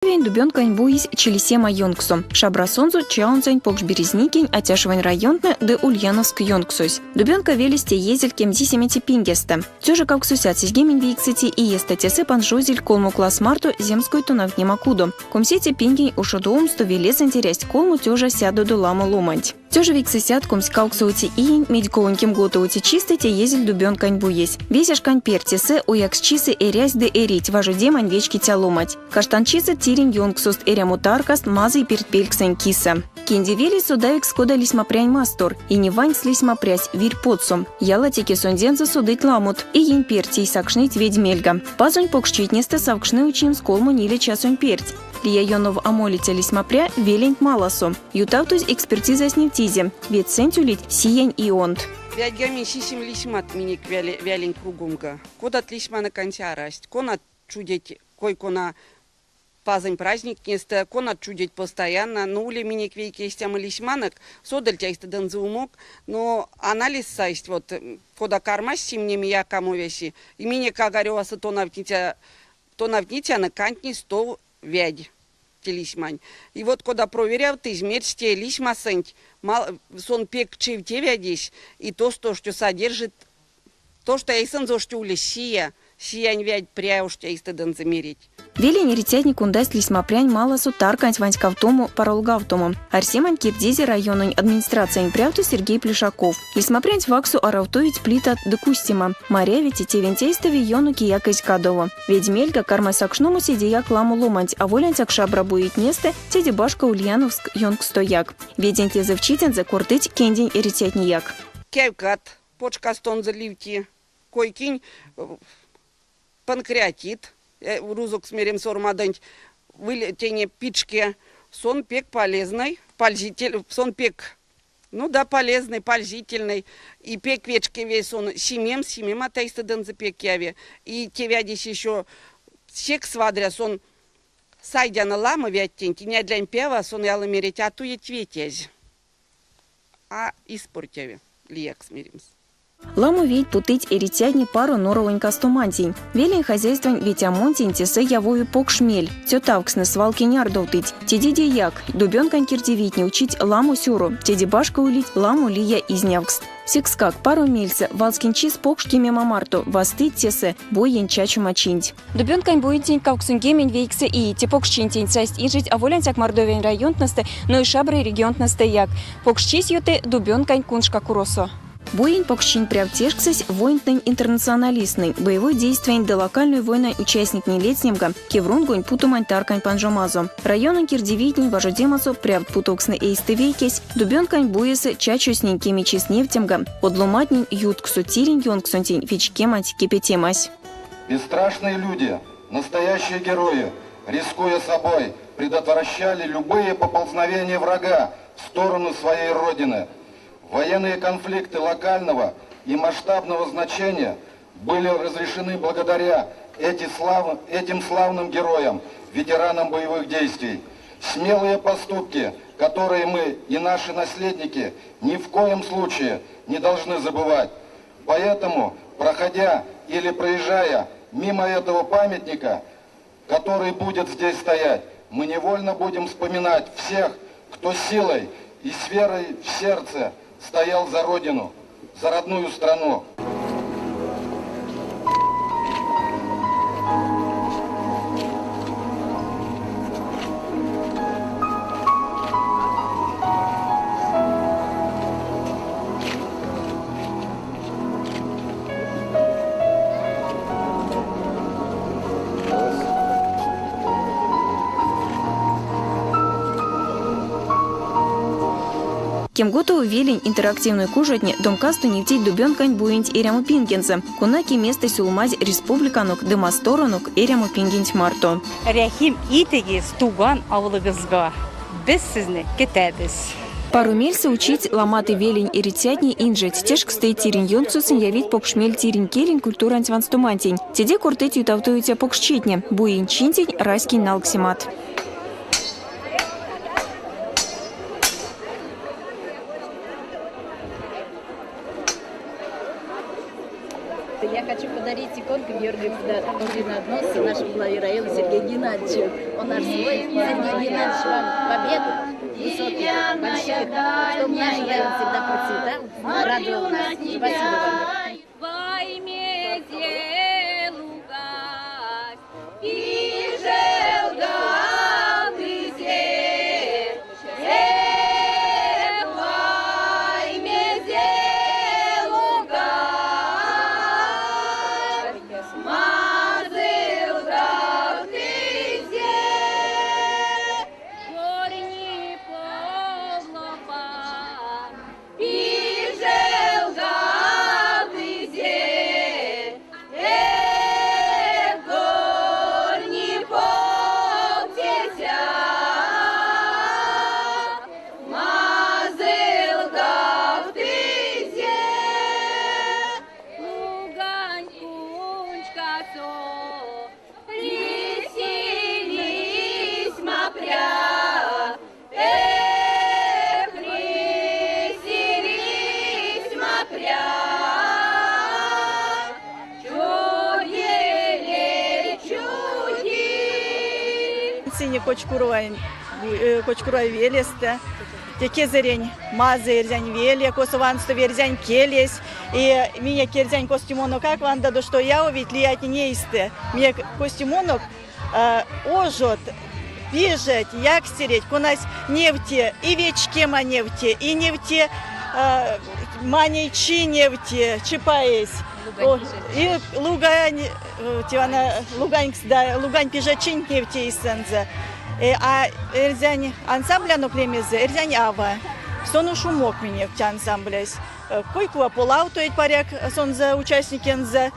Дубёнкань буесь чилисема ёнкссо. Шабрасонзо Чаунзань, Покш Березникень, Атяшевань районтнэ ды Ульяновск ёнксось. Дубёнка велесь теезель кемзисемеце пингестэ. Тёжа 879 иестэ тесэ панжозель колмо класс марто земской тонавтнема кудо. Комсеце пингень ушодовомсто велесэнть эрясть колмо тёжа сядодо ламо ломанть. Тёжа вейксэсядт 28 иень медьковонь кемготовоце чистэ теезель Дубёнкань буесь. Весе шканть перть тесэ ояксчисэ эрясть ды эрить важодемань вечкиця ломанть. Каштанчисэ тиринь ёнксост эрямо таркаст мазый пертьпельксэнь кисэ. Кенде велесь содавикс кода лисьмапрянь мастор. Иневанькс лисьмапрясь вирь потсо. Ялатеке сондензэ содыть ламот. Иень перть тей сакшныть ведь мельга. Пазонь покшчитнестэ савкшны учнемс колмо-ниле часонь перть. Лия ёнов а молиця лисьмапря веленть маласо. Ютавтозь экспертизась невтизе, ведьсэнть улить сиянь ионт. Ведьгемень сисем лисьмат минек велень кругомга. Кодат лисьманок ансяк арасть, конат чудить кой-кона пазонь праздниктнестэ, конат чудить постоянно. Но ули минек вейке истямо лисьманок, содыльть эйстэдензэ умок, но анализ сайсть, вот кода кармасть симнеме якамо веси. И минек Огарёвасо тонавтниця тонавтницянок кандтнесть тов ведь те лисьмань. И вот кода проверявтызь, мерсь те лисьмасонть, сон пек чевте ведесь, и то, что содержит то, что эйсэнзэ оштё ули сия, сиянь ведь пря уш эйстэдензэ мерить. Велень эрицятне кундасть лисьмапрянь маласо тарканть ванськавтомо, паролгавтомо. Арсеманть кирдизе райононь администрациянь прявтось Сергей Плешаков. Лисьмапрянть вакссо аравтовить плитат ды кустема. Маряви, те тевенть эйстэ ве ёно кияк эзь кадово. Ведь мельга кармасть сакшномо седеяк ламо ломанть, аволь ансяк шабра буетнестэ, теде башка Ульяновск ёнксстояк. Веденть лезэвчидензэ кортыть Кендень эрицятнеяк. Кевкат почкастонзо ливти, кой-кинь панкреатит, рузокс меремс ормадонть, тене пичке. Сон пек полезный, пользитель, сон пек, ну да, полезный, пользительный. И пек вечкеви сон симем, симема эйстэдензэ пек яви. И те ведесь еще секс вадря, сон сайдяно ламо ведтенть, и недлянь пева сон яла мерить, а тует ветязь, а испортяви, лиякс меремс. Ламо вийть путыть эрицятне паро норовонь кастомантень. Велень хозяйствань ветямонтень тесэ явови покш мель. Цётавкстнэ свал кенярдовтыть. Тедедеяк Дубёнкань кирдивийтне учить ламо сюро, теде башка улить ламо лия изнявкст. Секскак паро мельсэ валскень чис покш кемема марто вастыть тесэ буень чачома чинть. Дубёнкань буентень 89 иеть. Те покшчинтень састь инжеть аволь ансяк Мордовиянь районтнэстэ, но и шабра регионтнэстэяк. Покшчись юты Дубёнкань куншкакуросо. Буень покшчинь прявт тешксэсь воинтнэнь-интернационалисттнэнь, боевой действиянь ды локальной войнань участниктнень ледстнемга кеврунгонь путомань таркань панжомазо. Райононь кирдивийтнень важодемасо прявт путовкстнэ эйстэ вейкесь Дубёнкань буесэ чачозтнень кемечист невтемга, од ломантнень ютксо тиринь ёнксонтень вечкеманть кепетемась. Бесстрашные люди, настоящие герои, рискуя собой, предотвращали любые поползновения врага в сторону своей родины. Военные конфликты локального и масштабного значения были разрешены благодаря этим славным героям, ветеранам боевых действий. Смелые поступки, которые мы и наши наследники ни в коем случае не должны забывать. Поэтому, проходя или проезжая мимо этого памятника, который будет здесь стоять, мы невольно будем вспоминать всех, кто силой и с верой в сердце стоял за Родину, за родную страну. Кемготово велень интерактивной кужотне домкасто невтить Дубёнкань буенть эрямопингензэ, кона кеместэ сюлмазь республиканок ды масторонок эрямопингенть марто. Рәхим итегез туган авылыгызга. Без сезне көтәбез. Паро мельсэ учить ламот велень эрицятне инжеть. Тешкстыть, тиринь ёнкссо явить покш мель тиринь келень культуранть ванстомантень. Теде кортыть ютавтовиця покшчитне, буень чинтень раськень налксемат. Я хочу подарить Сколько Георгиев орденоносца нашему главе района Сергею Геннадьевичу. Он наш свой. Сергей Геннадьевич, вам побед высоких, больших, чтобы наш район всегда процветал, радовал нас. Спасибо вам. Кочкурова велестэ, те кезэрень мазый эрзянь веле, косо ванстови эрзянь келесь. И минек эрзянь костюмонокак вантадо, што явовить лиятнень эйстэ. Минек костюмонок ожот, пижеть, якстереть, конась невти и вечкема невти, и невти манейчи невти, чипаесь. И лугань, лугань, да, лугань пижечинь невти эйсэнзэ. А эрзянь ансамблянок лемезэ Эрзянь ава. Сон уш умок минек те ансамблясь. Кой-кува полавтовить паряк сонзэ участникензэ.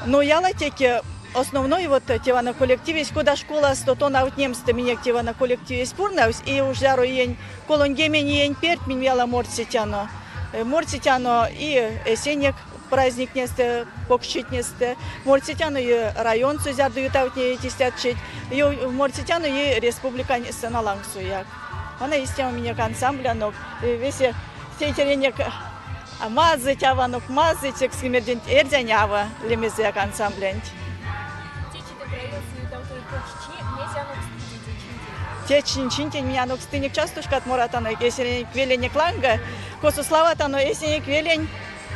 Но ялатеке основной вот те вана коллективесь, кода школасто тонавтнемстэ минек те вана коллективесь пурнавсь, и уж зяро иень, 30 иень перть минь яла морсетяно. Морсетяно и эсенек праздниктнестэ, покшчитнестэ, морсетяно и районсо, зярдо ютавтневить истят чить, и морсетяно и республикань сцена лангсояк. Вана истямо минек ансамблянок, весе тейтеренек мазыйть, аванок мазыйть, секс кемерденть Эрзянь ава лемезэяк ансамблянть. Течинь чинтень минь анокстынек частушкат моратано эсенек веленек ланга, косо славатано эсенек велень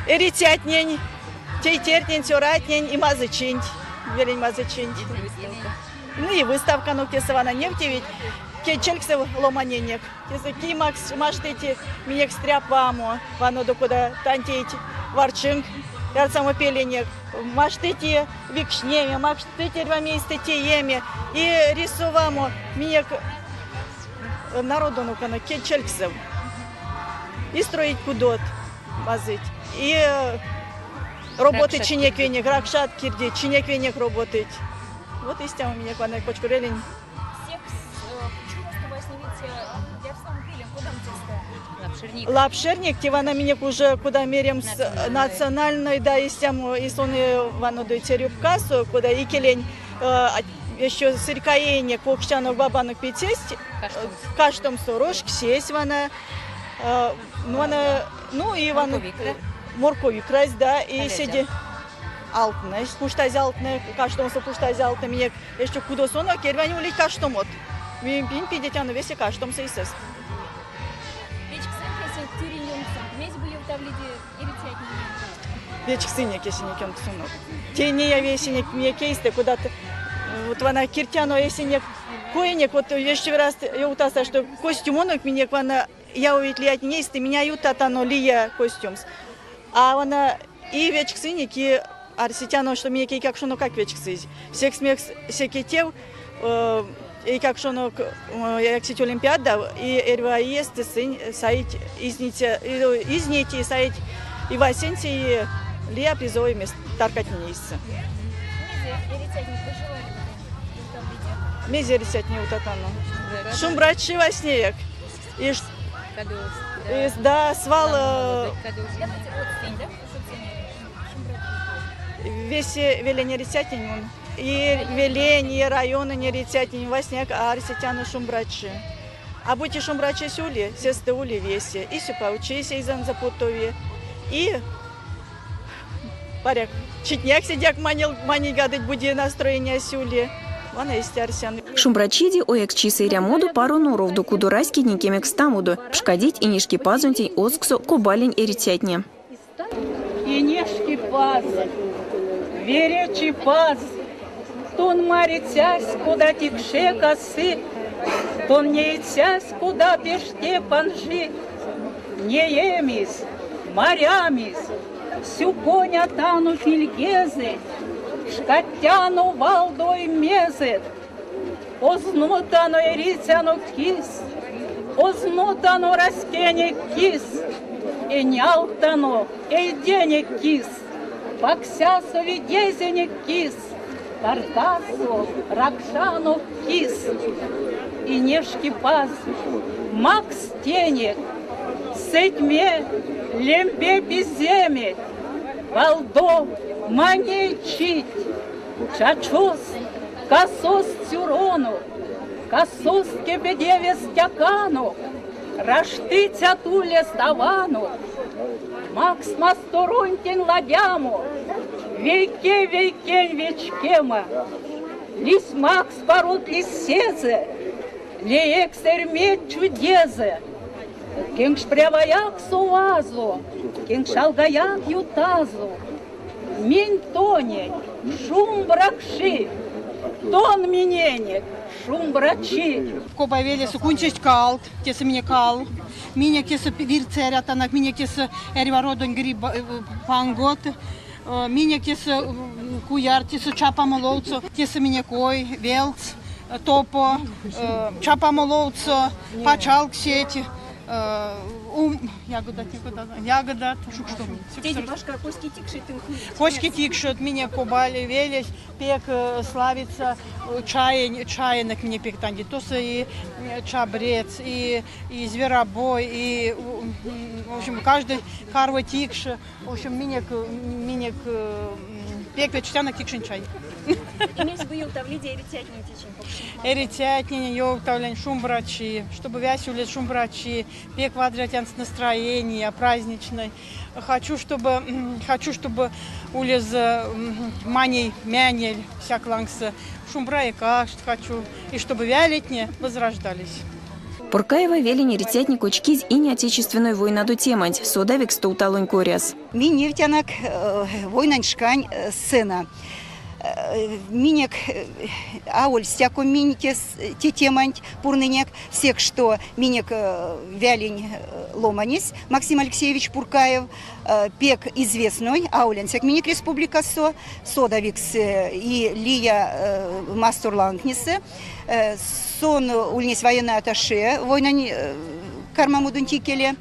эрицятнень, тейтертнень, цёратнень и мазычинть, велень мазычинть. Ну и выставканок тесэ вана невтевить кедьчельксэв ломаненек. Тесэ ки маштыть минек стряпамо, ванодо кода тантейть варчинк, ярсамопеленек, маштыть викшнеме, маштыть эрьва мейстэ тееме и рисовамо минек народонок кедьчельксэв. И строить кудот мазыйть, и роботыть чинек-венек, ракшат кирдить, чинек-венек роботыть. Вот истямо минек вана Кочкурвелень. Лапшерник, те вана минек уже кода меремс национальной, да, истямо, и сон ванодо церюпкасо, кода икелень еще сырькаенек, покштянок, бабанок пицесть, каштомсо рошксесь вана, ну, вана, ну и вана, моркови крась, да, и седе алтнэ, пуштазь алтнэ, каштомсо пуштазь алтнэ, минек еще кудосонок эрьвань улить каштомот. Минь пидетяно весе каштомсо эйсэст. Вечксынек эсенек ёнксонок. Те неяви эсенек минек эйстэ, кодат вот вана киртяно эсенек коенек, вот еще раз ёвтаса, что костюмонок минек вана явовить лиятнень эйстэ, минь а ютатано лия костюмс. А вана и вечксынек, и арсетяно, что минек эйкакшонокак вечксызь. Секс мекс секе тев эйкакшонок яксить олимпиадав, и эрьва иестэ сынь саить изнить и саить и васенце, и лия призовой мест таркатнень эйсэ. Мезе эрицятне ёвтатано. Шумбрачи васняяк. И, да, свал весе велень эрицятнень мон. И велень, и райононь эрицятнень васняяк арсетяно шумбрачи. А бути шумбрачись ули, сестэ ули весе. И сюпавчись эйзэнзэ путови, и паряк Читнеяк седеяк манейгадыть, бути настроениясь ули. Вана истя арсян. Шумбрачиде, ояксчисэ эрямодо, паро норовдо, кудораськетнень кемекстамодо, пшкадить Инешкипазонтень озкссо Кобалень эрицятне. Инешкипаз, Веречипаз, Тон марицясь, кода тикше касы, Тон неицясь, кода пеште панжи. Неемизь, марямизь, сюконятано пильгезэть, Пшкадтяно валдо оймезэть, Ознотано эрицянок кис, Ознотано раськенек кис, Энялдтано эйденек кис, Паксясо видезенек кис, Кардазсо ракшанок кис. Инешкипаз, макст тенек сэтьме лембе пиземеть, Валдо маней чить, чачост, касост сюронок, касост кепедевест тяканок, раштыцят улест аванок, макст масторонтень ладямо, вейке-вейкень вечкема, лисьмакс парот лисезэ, леекс эрьметь чудезэ, кенкшпряваяк совазо, кенкшалгаяк ютазо. Минь тонеть, шумбракши, тон миненек, шумбрачи. Кобай велесэ кундсесть калт, тесэ минек кал, минек тесэ вирьсэ эрятанок, минек тесэ эрьва родонь гриб пангот, минек тесэ куяр, тесэ чапамо ловцо, тесэ минек ой, велц, топо, чапамо ловцо, пачалксеть, ягодат, ягодат, коське тикшет, минек Кобале велесь пек славится чаень, чаенек минек пек тантей. Тосо и чабрец, и зверобой, и, в общем, каждый карво тикше. В общем, минек, минек пек вечтянок тикшень чай. Эрицятненень ёвтавлинь шумбрачи, чтобы весе улест шумбрачи, пек вадря настроение праздничное. Хочу, чтобы улезэ маней менель вся лангсо, шумбра эйкакшт хочу, и чтобы велетне возрождались. Пуркаева велень эрицятне кочкизь Ине Отечественной войнадо теманть, содавикс тувталонь коряс. Минь невтянок войнань шкань сцена. Минек аволь стяко минь те теманть пурнынек, секс што минек велень ломанесь Максим Алексеевич Пуркаев пек известной, аволь ансяк минек республикасо, содавикс и лия масторлангтнесэ. Сон ульнесь военной атташе войнань кармамодонть икеле.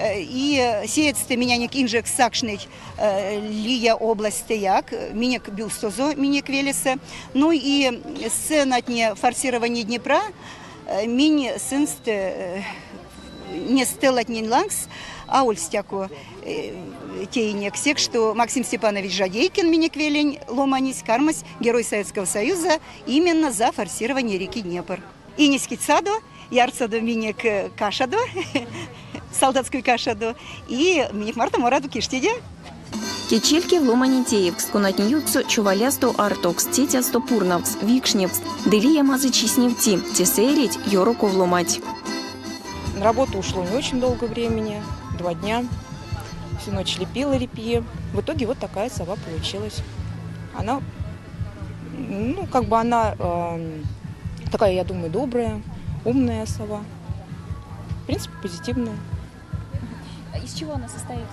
И сеедьстэ миненек инжекс сакшныть лия областьстэяк, минек бюстозо минек велесэ. Ну и сценатне форсирование Днепра минь сынст не стелатнень лангс, аволь стяко теинек секс, што Максим Степанович Жадейкин, минек велень ломанесь, кармась Герой Советского Союза именно за форсирование реки Днепр. Инескеть садо, ярсадо минек кашадо, солдатской кашадо, и минек марто морадо киштеде. Кедьчелькев ломанень теевкст, конатнень ютксо човалясто артовкст, цецясто пурнавкст, викшневкст ды лия мазычись невти. Тесэ эрить ёроков ломанть. На работу ушло не очень долго времени, 2 дня. Всю ночь лепила репьи. В итоге вот такая сова получилась. Она, ну, как бы она такая, я думаю, добрая, умная сова. В принципе, позитивная. Из чего она состоит?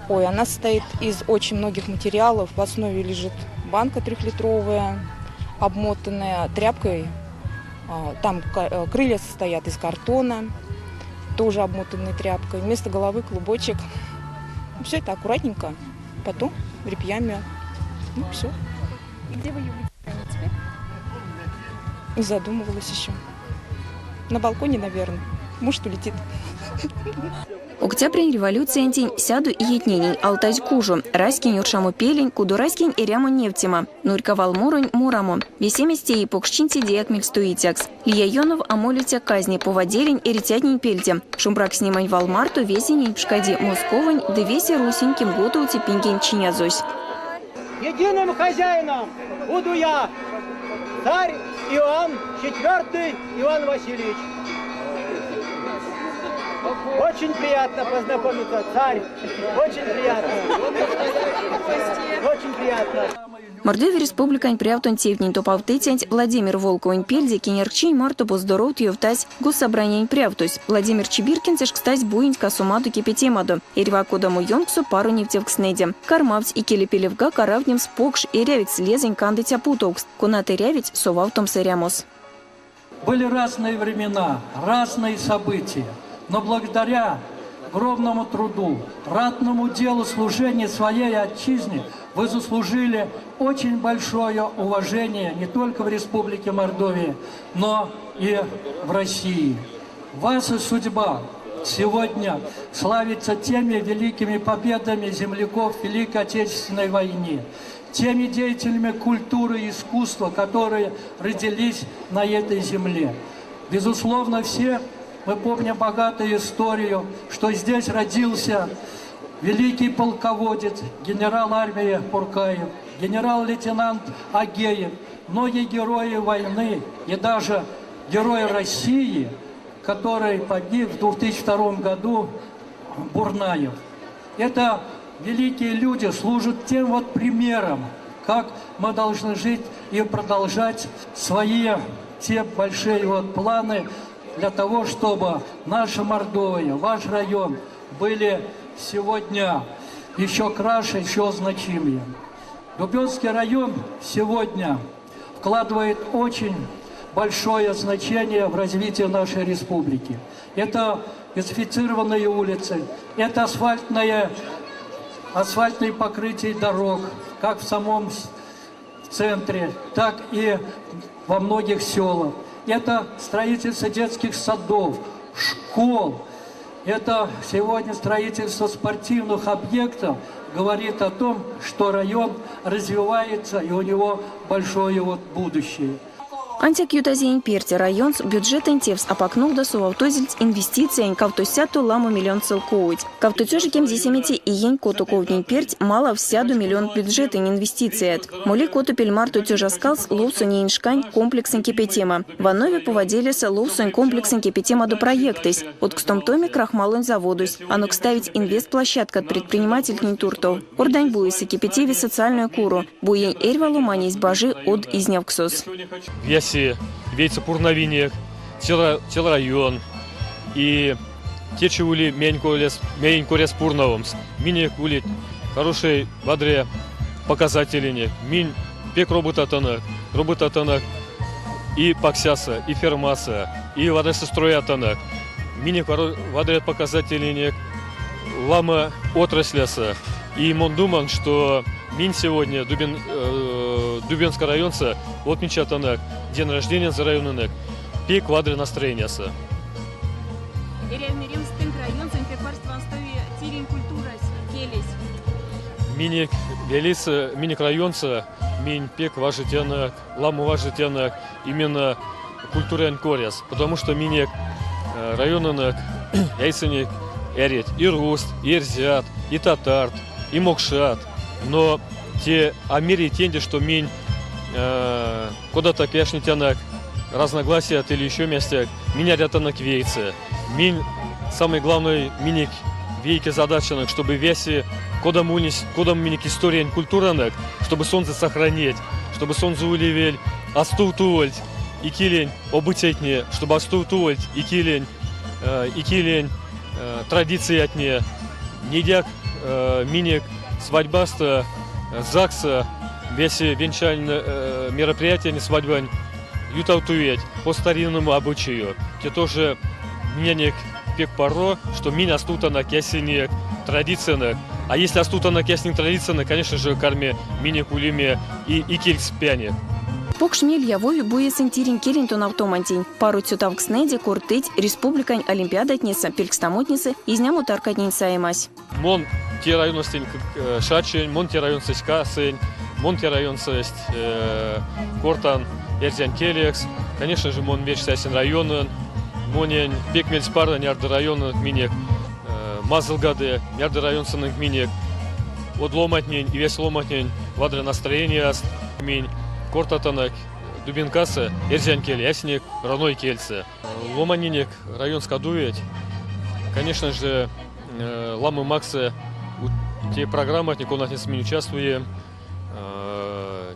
Ой, она состоит из очень многих материалов. В основе лежит банка трехлитровая, обмотанная тряпкой. Там крылья состоят из картона, тоже обмотанные тряпкой. Вместо головы клубочек. Все это аккуратненько, потом репьями. Ну, все. И где вы ее будете хранить теперь? Не задумывалась еще. На балконе, наверное. Может, улетит. Октябрянь революциянтень 100 иетненень алтазь кужо, раськень оршамопелень, кудораськень эрямонь невтема, нурька валморонь морамо. Весемесь теи покшчинть седеяк мельстуицякс. Лия ёнов а молиця казне Поваделень эрицятнень пельде. Шумбракстнемань вал марто весенень пшкади Московонь ды весе Русень 19 пингень чинязось. Единым хозяином буду я, царь Иоанн IV Иван Васильевич. Очень приятно познакомиться, царь. Очень приятно. Очень приятно. Мордовия Республикань прявтонь тевтнень топавтыцянть Владимир Волковонь пельде кенярксчинь марто поздоровт ёвтась Госсобраниянь прявтось Владимир Чибиркин тешкстась буенть касомадо-кепетемадо, эрьва кодамо ёнкссо паро невтевкстнэде. Кармавтсь икелепелевгак аравтнемс покш эрявикс лезэнь кандыця путовкст, конат эрявить совавтомс эрямос. Были разные времена, разные события, но благодаря огромному труду, ратному делу служения своей отчизне вы заслужили очень большое уважение не только в Республике Мордовия, но и в России. Ваша судьба сегодня славится теми великими победами земляков в Великой Отечественной войне, теми деятелями культуры и искусства, которые родились на этой земле. Безусловно, все мы помним богатую историю, что здесь родился великий полководец, генерал армии Пуркаев, генерал-лейтенант Агеев, многие герои войны и даже герой России, который погиб в 2002 году, Бурнаев. Это великие люди служат тем вот примером, как мы должны жить и продолжать свои те большие вот планы для того, чтобы наша Мордовия, ваш район были сегодня еще краше, еще значимее. Дубенский район сегодня вкладывает очень большое значение в развитие нашей республики. Это газифицированные улицы, это асфальтное, асфальтное покрытие дорог, как в самом центре, так и во многих селах. Это строительство детских садов, школ. Это сегодня строительство спортивных объектов говорит о том, что район развивается и у него большое вот будущее. Ансяк ютазь иень перть районс бюджетэнь тевс апак нолда совавтозельть инвестициянь кавтосядто ламо миллионт целковойть. 279 иень кото ковтнень перть малав сядо миллионт бюджетэнь инвестицият. Моли кото пель марто тёжа скалс ловсо неень шкань комплексэнь кепетема. Ванови Поваделесэ ловсонь комплексэнь кепетемадо проектэсь. Одкстомтови крахмалонь заводось. Анокставить инвестплощадкат предпринимательтнень туртов. Орданьбуесэ кепетеви социальной куро. Буень эрьва ломанесь бажи од изнявксос. Весе вейсэ пурнавинек, цела район. И течи ули мень коряс пурнавомс. Минек улить хорошей вадря показателинек. Минь пек роботатанок, роботатанок и паксясо, и фермасо, и вадрясто строятанок. Минек вадрят показателинек ламо отраслясо. И мон думан, что минь сегодня Дубен, Дубенский районсо отмечатанок день рождения за райононок. Пек вадря настроениясо. Эряви меремс, тынк районсонть пек парсте ванстови тиринь культурась, келесь. Минек велесэ, минек районсо минь пек важодтянок, ламо важодтянок именно культурань коряс, потому что минек райононок эйсэнек эрить и рузт, и эрзят, и татарт, и мокшат. Но те а мери тенде, что минь кода-то вешнетянок разногласия или еще мезть, минь эрятанок вейсэ. Минь самый главный минек вейке задачанок, чтобы весе кодамо ульнесь, кодамо минек историянь культуранок, чтобы сонзэ сохранить, чтобы сонзэ улевель, а стувтовольть икелень обыцятне, чтобы а стувтовольть икелень, икелень традициятне, нейдяк минек свадьбасто, ЗАГСа, весе венчальные мероприятия свадьбань ютавтовить по старинному обычаю. Те тоже миненек пек паро, что минь а стувтанок эсенек традициянок. А если а стувтанок эсенек традициянок, конечно же, карми минек улеме и икелькс прянек. Покш мель явови буесэнть тиринь келень тонавтомантень. Паро цётавкстнэде кортыть республикань олимпиадатнесэ, пелькстамотнесэ изнямо таркатнень саемась. Мон те районостень шачинь, мон те районсость касынь, мон те районсость кортан эрзянь келекс. Конечно же, мон вечкса эсень районон, монень пек мельспаро зярдо райононок минек мазылгады, зярдо районсонок минек од ломантнень и весе ломантнень. Вадря настроенияст. Минь кортатанок Дубенкасо эрзянь кель, эсенек родной кельсэ. Ломаненек районс кадовить, конечно же, ламо максы те программатне, конатнесэ минь участвуем,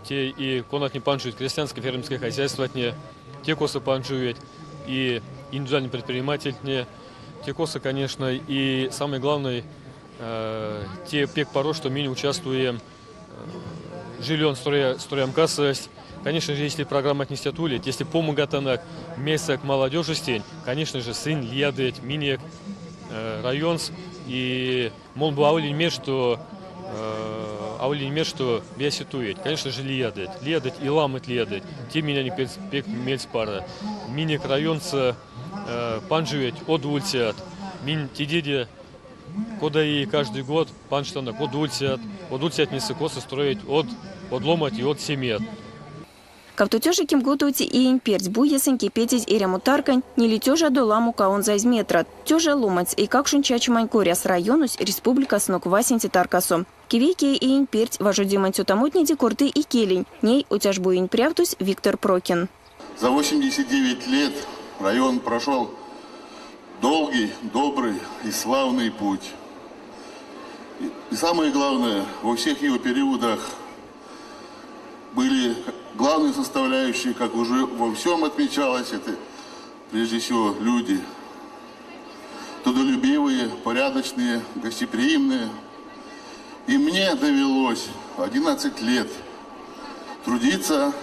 те и конатне панжуют крестьянско-фермерское хозяйстватне, те косо панжуют и индивидуальные предпринимательтне, те косо, конечно, и самое главное, те пек паро, что минь участвуем жильёнь строямкасо. Конечно же, если программа отнесет улить, если помогатанок месяк молодежи, конечно же, сынь лиядыть минек районс и мон бу аволинь мерь, что аволинь мерь, что весе туить. Конечно же, лиядыть. Лиядыть и ламот лиядыть. Те миненек пек мельспаро. Минек районсо панжовить од ульцят. Минь тедеде кода и каждый год панжтанок од ульцят, од ульцятнесэ косо строить од, од ломанть и од семият. 2 кемготовоце иень перть буесэнть кепететсь эрямо таркань 4 тёжадо ламо каонзазь метрат. Тёжа ломанть эйкакшонь чачомань коряс районось республикасонок васенце таркасо. 9 иень перть важодемань цётамотнеде корты икелень ней Отяжбуень прявтось Виктор Прокин. За 89 лет район прошел долгий, добрый и славный путь. И самое главное, во всех его периодах были главные составляющие, как уже во всем отмечалось, это прежде всего люди. Трудолюбивые, порядочные, гостеприимные. И мне довелось 11 лет трудиться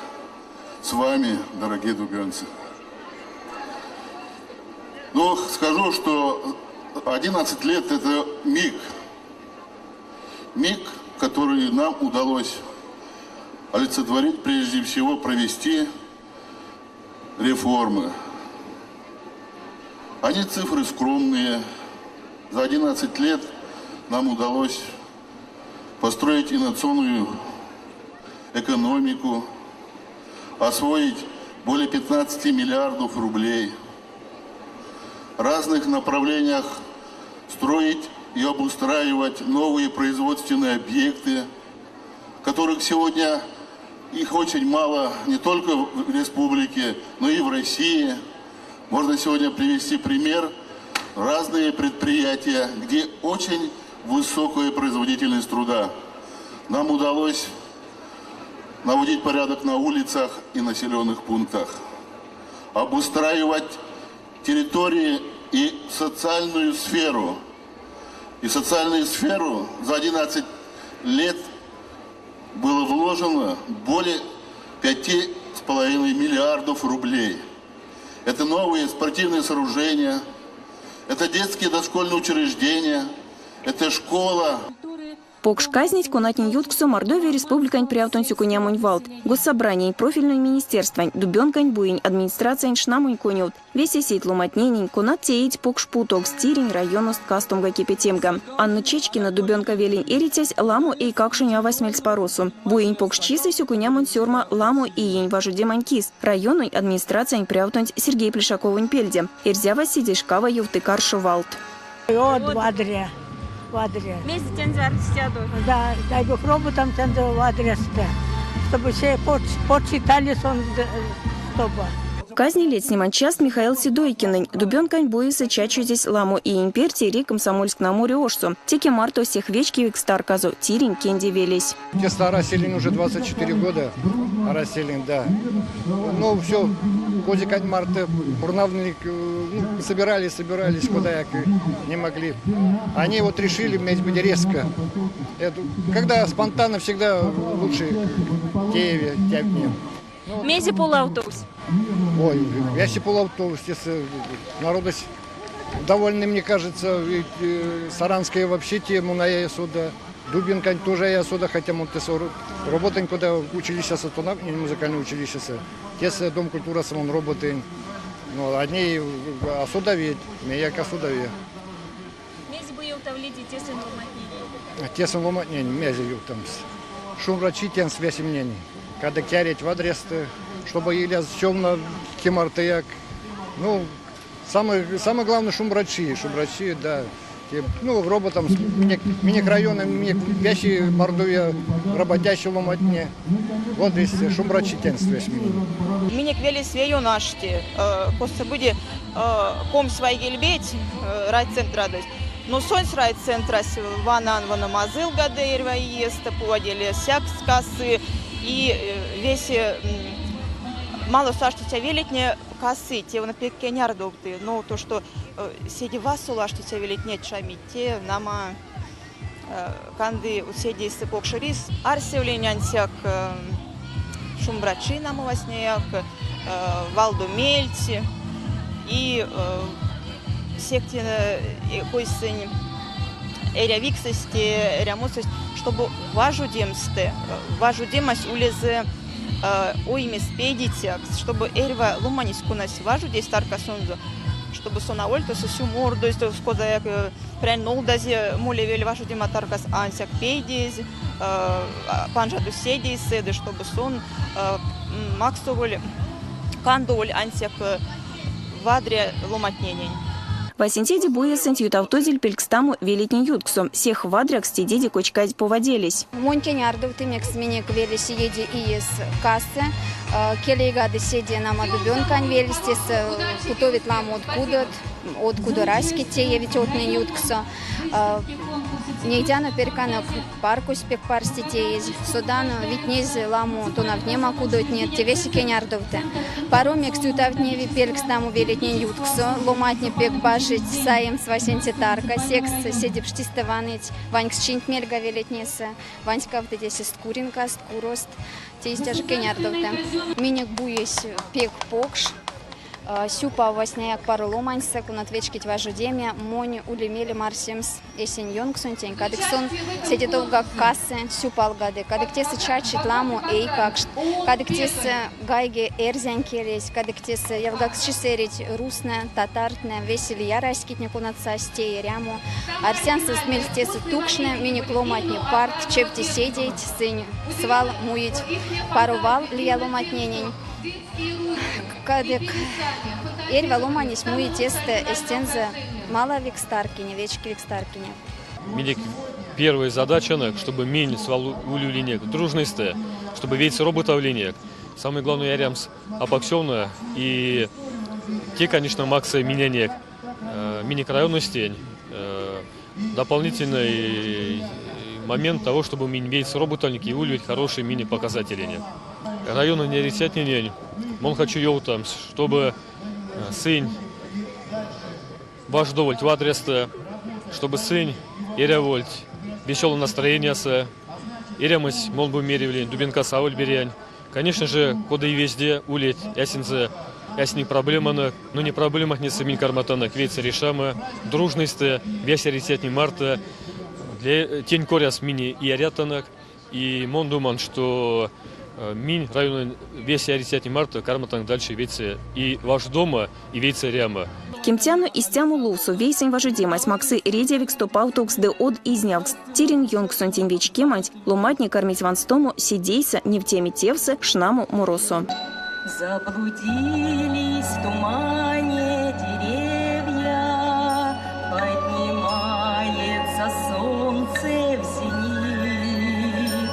с вами, дорогие дубенцы. Но скажу, что 11 лет – это миг. Миг, который нам удалось олицетворить, прежде всего провести реформы. Они цифры скромные. За 11 лет нам удалось построить инновационную экономику, освоить более 15 миллиардов рублей, в разных направлениях строить и обустраивать новые производственные объекты, которых сегодня их очень мало не только в республике, но и в России. Можно сегодня привести пример. Разные предприятия, где очень высокая производительность труда. Нам удалось наводить порядок на улицах и населенных пунктах, обустраивать территории и социальную сферу. И в социальную сферу за 11 лет было вложено более 5,5 миллиардов рублей. Это новые спортивные сооружения, это детские дошкольные учреждения, это школа. Покш казнеть, конатнень ютксо Мордовия Республикань прявтонь сюконямонь валт. Госсобраниянь, профильной министерствань, Дубенкань буень, администрациянь шнамонь конёвт. Весе сеть ломантненень, конат теить покш путовкс тиринь районост кастомга кепетемга. Анна Чечкина, Дубенка велень эрицясь, ламо эйкакшонь авась мельспаросо. Буень покшчисэ сюконямонь сёрма ламо иень важодемань кис. Райононь администрациянь прявтонть Сергей Плешаковонь пельде. Эрзявась седейшкава ёвты каршо валт. Од вадря. Вадря. Мезе тензэ арсетядо? Да, дай Бог роботам тензэ вадрясто, чтобы все почитали сон, чтобы. Казне ледстнемань част Михаил Седойкинэнь. Дубенкань буесэ чачозесь ламо иень перть эри Комсомольск-на-Амуре ошсо. Теке марто сех вечкевикс тарказо тиринь Кенде велесь. Тесэ араселинь уже 24 года. Араселинь, да. Ну, все, козикань марто, пурнавнинек, ну, собирались, собирались, куда не могли. Они вот решили, может быть, резко. Это, когда спонтанно, всегда лучше тееви, тявтне. Мезе полавтовсь? Ой, весе полавтовсь, народось довольны, мне кажется, ведь, Саранская вообще тему на сюда. Дубинка тоже я сюда, хотя мы работаем, когда училище тонавтнинь, музыкальное училище. Тесэ дом культурасо мон роботынь. Ну, одни а сюда ведь, меяк а содави. Мезе бу ёвтавлиде тесэнь ломантненень? Тесэнь ломантненень, мезе ёвтамс. Шумбрачи тенст весеменень. Кадык эрить вадрясто, чтобы илязт сёвно ки мартояк. Ну, самое, самое главное, шумбрачи, шумбрачи, да. Ну, роботам, минек района, минек вящи Мордовия работящий ломатне. Вот здесь шумбрачи тенст весь минек. Минек велесь ве ёно ашти, косо бути 20 вайгельбеть райцентрадось. Но сонсь райцентрась ванан вана мазылгады эрьва иестэ, пувадели касы и весе маласо аштиця велетне касыть, те пек кенярдовты. Но то, что седе васоло аштиця велетне чамить, те нама канды седейсэ покш ризкс. Арсевлинь ансяк шумбрачи нама васняяк, валдо мельть и сехте койсэнь эрявиксэсь, эрямосось, чтобы важодемстэ, важодемась улезэ оймес пейдицякс, чтобы эрьва ломанесь конась важодесь таркасонзо, чтобы сон аволь тосо сюмордозь, кодаяк прянь нолдазь молевель важодема таркас, ансяк пейдезь, панжадо седейсэ, ды чтобы сон максоволь, кандоволь ансяк вадря ломатненень. Васенцеде буесэнть ютавтозель пелькстамо велетнень ютксо. Сех вадрякс тедеде кочказь Поваделесь. Монь кенярдовты мекс минек велесь иеде иес касы. Келейгады седе нама Дубенкань велестес путовить ламо кудот, од кудо раське теевить одтнэнь ютксо. Нейтяно перьканок паркось пек парсте теезь, содано витнезь ламо тонавтнема кудотне, те весе кенярдовты. Паро мекс ютавтневи пелькстамо велетнень ютксо, ломатне пек бажить саемс васенце тарка, секс седе пштистэ ваныть ваньксчинть мельга велетнесэ, ванськавтыть эсест куринкаст, курост, те истя жо кенярдовты. Минек буесь пек покш. Сюпав васняяк паро ломаньсэ, конат вечкить важодеме, монь ули мелем арсемс эсень ёнксонтень, кадык сон седе товгак касы, сюпалгады, кадык тесэ чачить ламо эйкакшт, кадык тесэ гайги эрзянь келесь, кадык тесэ ялгаксчисэ эрить рузтнэ, татартнэ, весе лия раськетне, конат састь те эрямо. Арсян сынст мельс тесэ тукшны, минек ломантне парт, чевте седейть, сынь свал муить паро вал лия ломантненень. Кадык эрьва ломанесь муи тестэ эстензэ малавикс таркине, вечкевикс таркине. Минек первая задача, чтобы минь свал улевлинек дружносте, чтобы вейсэ роботавлинек. Самое главное, эрямс апак сёвно и те, конечно, максы миненек, минек районостень, дополнительный момент того, чтобы минь вейсэ роботавлинек и улевельть хорошие мини-показатели. Райононь эрицятненень, мон хочу ёвтамс, чтобы сынь важодевельть вадрясто, чтобы сынь эрявольть веселое настроениясо, эрямось мон бу меревлинь, Дубенкасо аволь берянь. Конечно же, кода и везде улить эсензэ эсенек проблеманок, но не проблематнесэ минь карматанок вейсэ решамо, дружносте, весе эрицятнень марто, для тень коряс минь и эрятанок, и мон думан, что минь райононь весе эрицятнень марто карматанок дальше вейсэ и важодомо, и вейсэ эрямо. Кемтяно истямо лувсо вейсэнь важодемась максы редявикс топавтовкс ды од изнявкст. Тиринь ёнксонтень вечкеманть ломантне кармить ванстомо седейсэ, невтеме тевсэ, шнамо моросо. Заблудились в тумане деревья, поднимается солнце в зенит,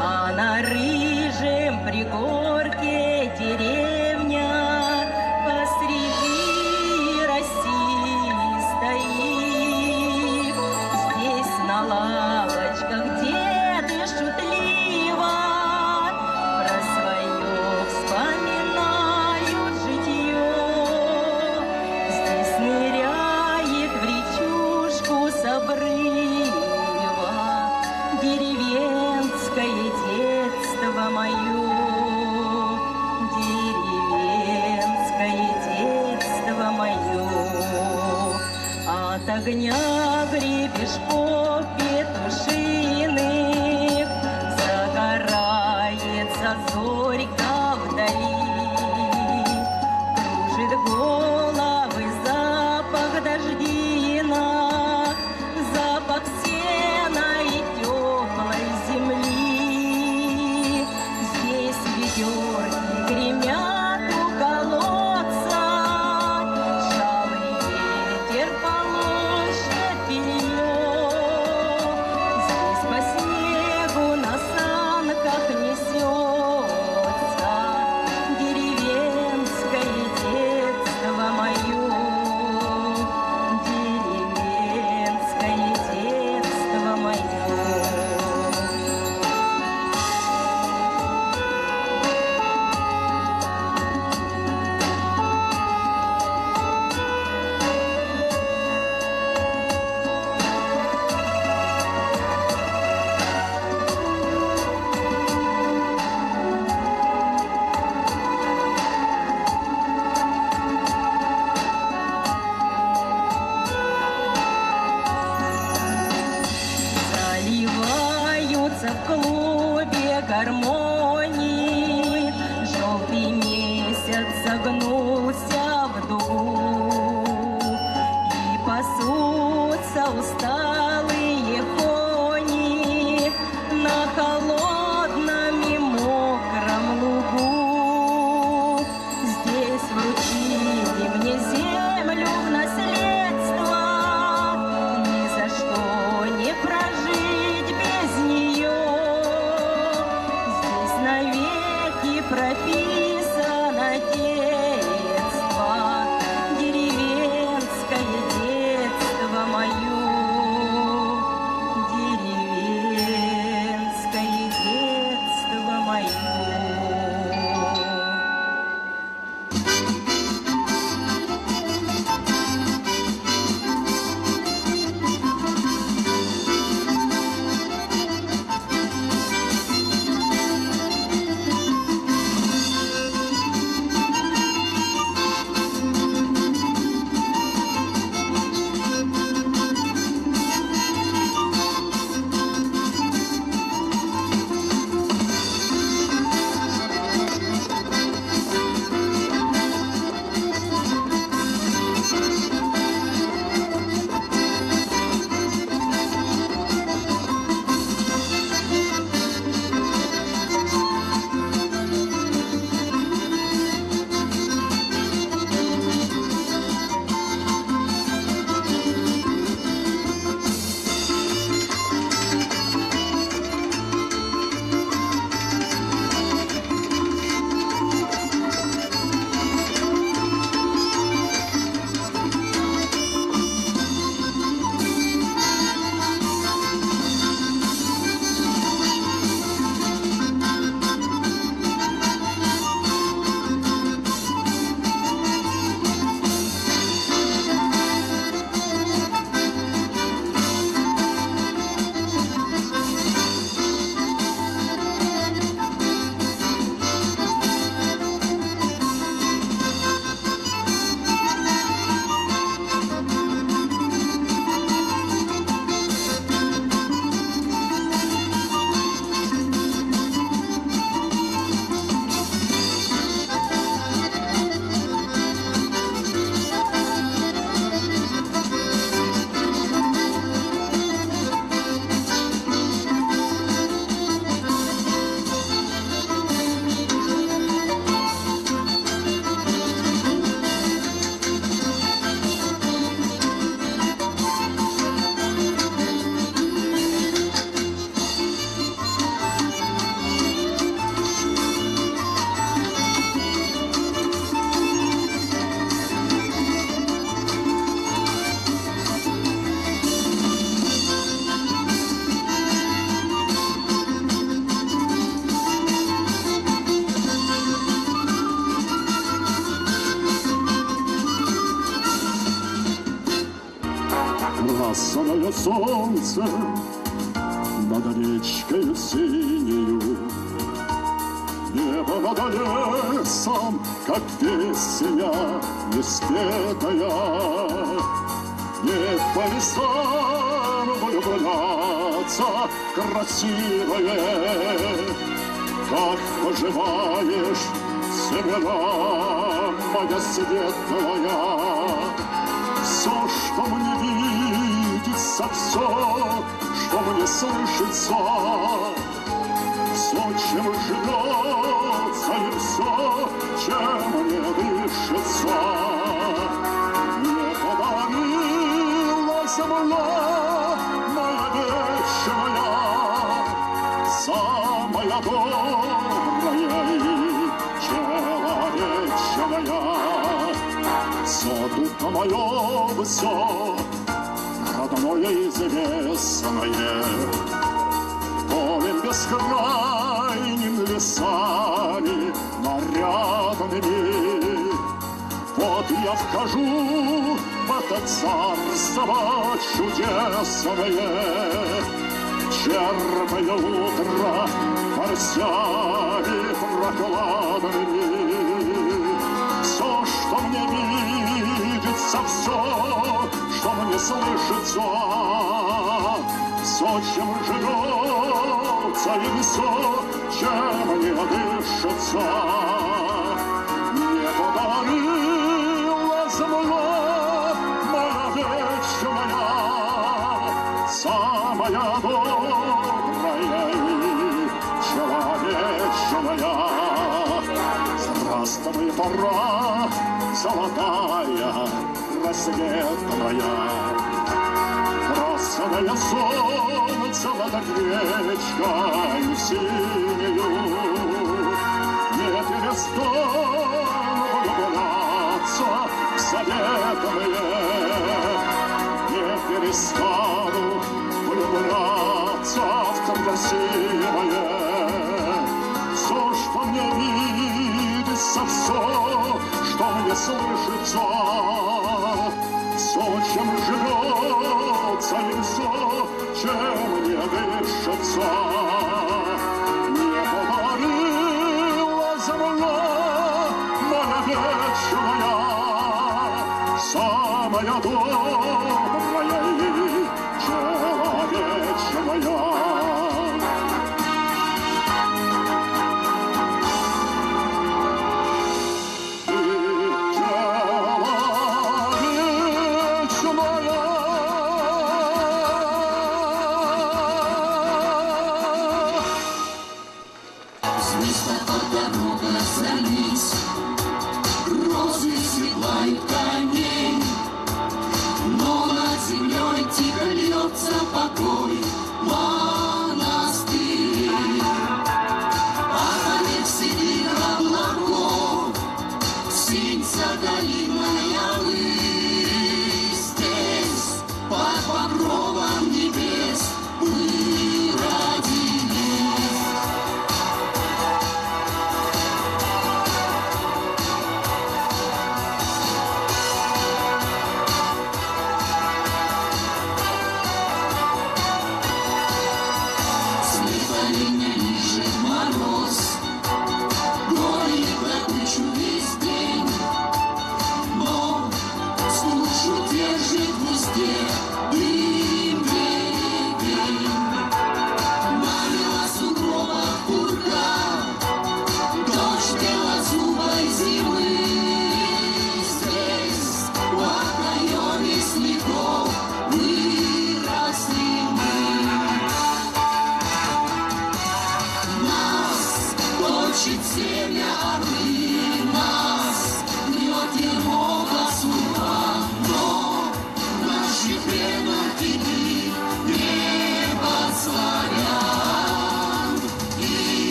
а на рыжем пригорке деревня посреди России стоит. Здесь на лавочках деды шутливо про свое вспоминают житье. Здесь ныряет в речушку с обрыва деревенское детство мое, деревенское детство мое. От огня гребешков петушиных загорается зорька вдали. Кружит головы запах дождина, запах сена и теплой земли. Здесь ведерки гремят у колодца, шалый ветер полощет белье. Красное солнце над речкой синею, Небо над лесом, как песня неспетая. Не перестану влюбляться, красивое, Как поживаешь, земля моя светлая. Все, что мне видится, все, что мне слышится, Все, чем живется, и все, чем мне дышится, Мне подарила земля моя вечная, Самая добрая и человечная. Все тут мое, все родное и известное, Полем бескрайним лесами нарядными. Вот я вхожу в это царство чудесное, Черпая утро горстями прохладными. Все, что мне видится, все, что мне слышится, Все, чем живется, и все, чем мне дышится, Мне подарила земля моя вечная, Самая добрая и человечная. Здравствуй, пора, золотая, рассветная, Красное солнце над речкой синею. Не перестану влюбляться в заветное, Не перестану влюбляться в красивое. Все, что мне видится, все, что мне слышится, Все, чем живется, и все, чем мне дышится, Мне подарила земля моя вечная, Самая добрая и человечная. Звездопад дорога залить, Розы седлают коней, Но на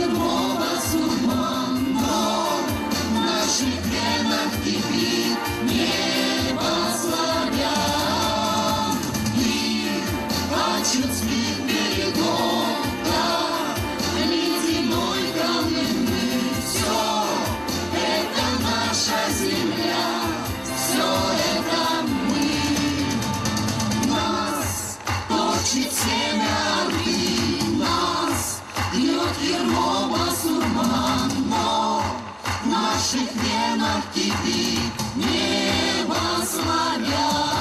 ермо басурман, но в наших венах кипит небо славян. И от чудских берегов до ледяной Колымы все это наша земля, все это мы. Нас точит семя Орды, нас гнет ермо басурман, но в наших венах кипит небо славян.